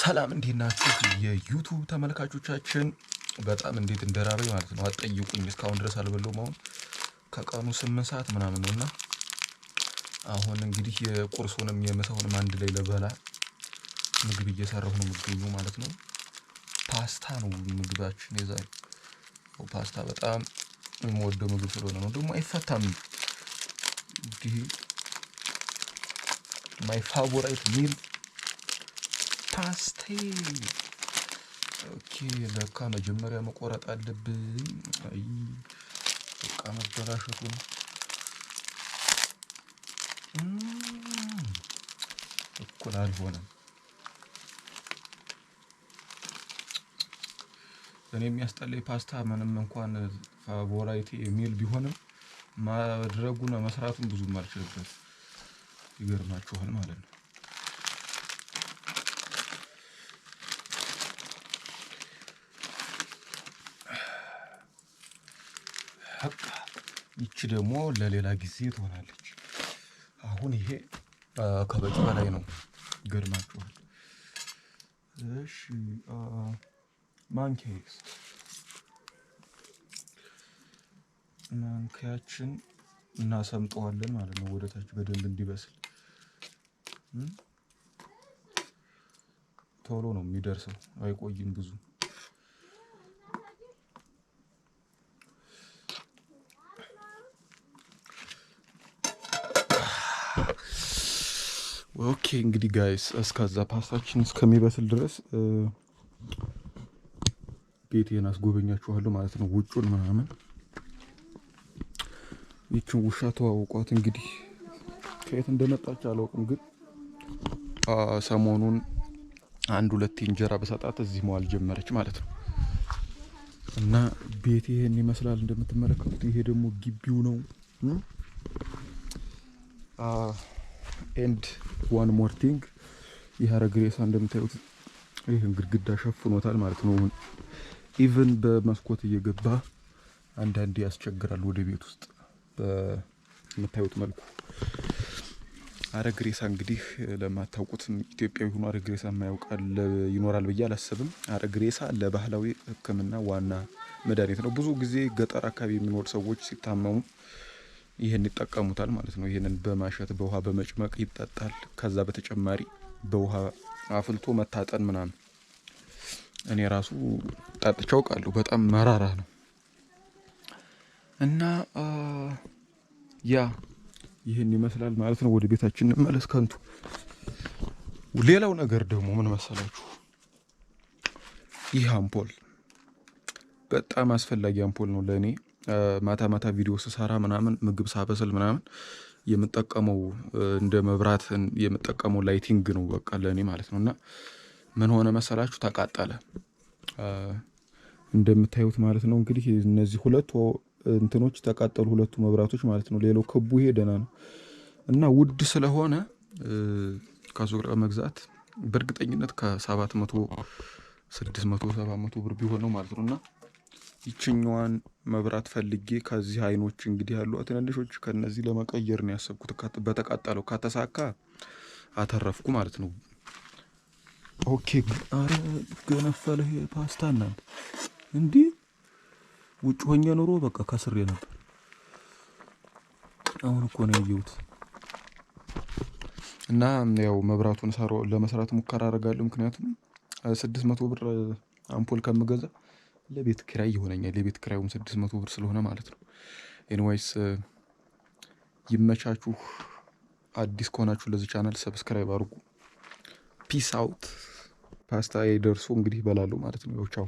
ሰላም፣ እንዴት ናችሁ የ YouTube ተመልካቾቻችን? በጣም እንዴት እንደራበኝ ማለት ነው፣ አትጠይቁኝ። እስካሁን ድረስ አልበላሁም። አሁን ከቀኑ 8 ሰዓት ምናምን ነው እና አሁን እንግዲህ የቁርሱንም የምሳውንም አንድ ላይ ልበላ ምግብ እየሰራሁ ነው የምገኘው ማለት ነው። ፓስታ ነው ምግባችን የዛሬ። ፓስታ በጣም የምወደው ምግብ ስለሆነ ነው። ደግሞ አይፈታም። እንዲህ my favorite meal ፓስቴ። Okay፣ ለካ መጀመሪያ መቆረጥ አለብኝ። አይ፣ በቃ መበላሸቱ ነው። እኩል አልሆነም። እኔ የሚያስጠላኝ ፓስታ ምንም እንኳን favorite meal ቢሆንም ማድረጉን መስራቱን ብዙም አልችልበት። ይገርማችኋል ማለት ነው። ይቺ ደግሞ ለሌላ ጊዜ ትሆናለች። አሁን ይሄ ከበቂ በላይ ነው። ይገርማችኋል። እሺ፣ ማንኪያስ፣ ማንኪያችን እናሰምጠዋለን ማለት ነው፣ ወደ ታች በደንብ እንዲበስል። ቶሎ ነው የሚደርሰው፣ አይቆይም ብዙ። Okay፣ እንግዲህ guys፣ እስከዛ ፓስታችን እስከሚበስል ድረስ ቤቴን አስጎበኛችኋለሁ ማለት ነው፣ ውጩን ምናምን። ይችን ውሻ ተዋውቋት እንግዲህ፣ ከየት እንደመጣች አላውቅም፣ ግን ሰሞኑን አንድ ሁለት እንጀራ በሰጣት እዚህ መዋል ጀመረች ማለት ነው። እና ቤቴ ይሄን ይመስላል እንደምትመለከቱት። ይሄ ደግሞ ግቢው ነው። And one more thing፣ ይህ አረግሬሳ እንደምታዩት ይህን ግድግዳ ሸፍኖታል ማለት ነው። Even በመስኮት እየገባ አንዳንዴ ያስቸግራል ወደ ቤት ውስጥ በምታዩት መልኩ። አረግሬሳ እንግዲህ ለማታውቁት፣ ኢትዮጵያዊ ሆኖ አረግሬሳ የማያውቅ ይኖራል ብዬ አላስብም። አረግሬሳ ለባህላዊ ሕክምና ዋና መድኃኒት ነው። ብዙ ጊዜ ገጠር አካባቢ የሚኖሩ ሰዎች ሲታመሙ ይህን ይጠቀሙታል ማለት ነው። ይህንን በማሸት በውሃ በመጭመቅ ይጠጣል። ከዛ በተጨማሪ በውሃ አፍልቶ መታጠን ምናምን። እኔ ራሱ ጠጥቼ አውቃለሁ። በጣም መራራ ነው እና yeah፣ ይህን ይመስላል ማለት ነው። ወደ ቤታችን እንመለስ። ከንቱ ሌላው ነገር ደግሞ ምን መሰላችሁ? ይህ አምፖል በጣም አስፈላጊ አምፖል ነው ለእኔ። ማታ ማታ ቪዲዮ ስሰራ ምናምን፣ ምግብ ሳበስል ምናምን የምጠቀመው፣ እንደ መብራት የምጠቀመው lighting ነው በቃ ለእኔ ማለት ነው። እና ምን ሆነ መሰላችሁ? ተቃጠለ እንደምታዩት ማለት ነው። እንግዲህ እነዚህ ሁለቱ እንትኖች ተቃጠሉ፣ ሁለቱ መብራቶች ማለት ነው። ሌላው ክቡ ይሄ ደህና ነው እና ውድ ስለሆነ ከሱቅ መግዛት በእርግጠኝነት ከ700፣ 600፣ 700 ብር ቢሆን ነው ማለት ነው። እና ይችኛዋን መብራት ፈልጌ ከዚህ አይኖች እንግዲህ ያሉ ትንንሾች ከነዚህ ለመቀየር ነው ያሰብኩት። በተቃጠለው ከተሳካ አተረፍኩ ማለት ነው። Okay፣ አረ ገነፈለ ፓስታ እናንተ። እንዲህ ውጭ ሆኜ ኑሮ በቃ ከስሬ ነበር። አሁን እኮ ነው ያየሁት። እና ያው መብራቱን ለመስራት ሙከራ አደርጋለሁ። ምክንያቱም 600 ብር አምፖል ከምገዛ ለቤት ኪራይ ይሆነኛል። የቤት ኪራዩም 600 ብር ስለሆነ ማለት ነው። Anyways፣ ይመቻችሁ። አዲስ ከሆናችሁ ለዚህ channel subscribe አድርጉ። Peace out። ፓስታ ደርሶ እንግዲህ እበላለሁ ማለት ነው። ቻው።